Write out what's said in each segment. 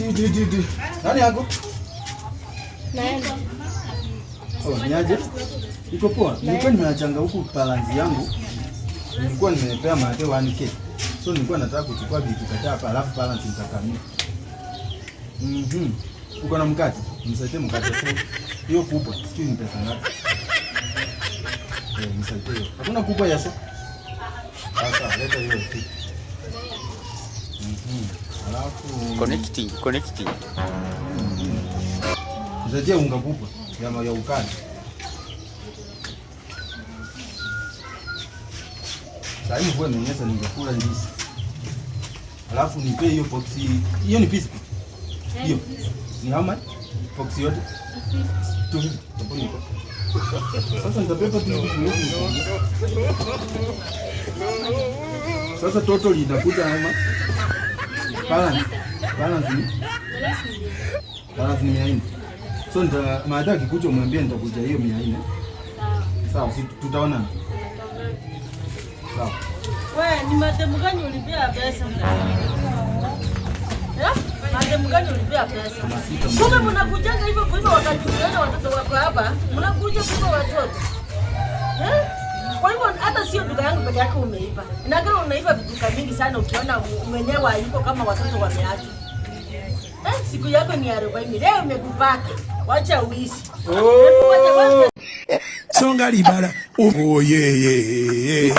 Ti ti ti ti. Nani yako? Naenda. Oh, niaje? Iko poa. Nilikuwa nimeachanga huku balance yangu. Nilikuwa nimepea mate 1K. So nilikuwa nataka kuchukua vitu kadhaa hapa alafu balance nitakamia. Uko na mkate? Nisaidie mkate. So hiyo kubwa, sijui ni pesa ngapi. Eh, nisaidie hiyo. Hakuna kubwa ya so? Sasa leta hiyo tu. Alafu Connecting, connecting. Nisaidie unga kubwa ya ukali. Sasa hivi mvua imenyesha ningekula ndizi. Alafu nipe hiyo box. Hiyo ni pisi. Hiyo. Ni how much? Box yote? 250. Hapo niko. Sasa nitabeba tu hivi hivi. Sasa total inakuja how much? Balance. Balance ni? Balance ni 400. So nita maada akikuja umwambie nitakuja hiyo 400. Sawa, si tutaona. Sawa. We, ni mademu gani ulipea pesa? Eh? Mademu gani ulipea pesa? Kumbe mnakujanga hivyo kuiba wakati ukiona watoto wako hapa, mnakuja kuiba watoto. Eh? Kwa hivyo hata sio duka yangu peke yake umeiba. Na kama unaiba duka mingi sana ukiona mwenyewe hayuko kama watoto wameachwa. Eh, siku yako ni 40. Leo imekupata. Wacha uishi. Oh! Songa libala. Oh, yeah.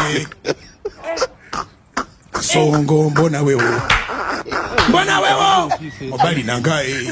Songo mbona wewe? Mbona wewe? Mobali nangai.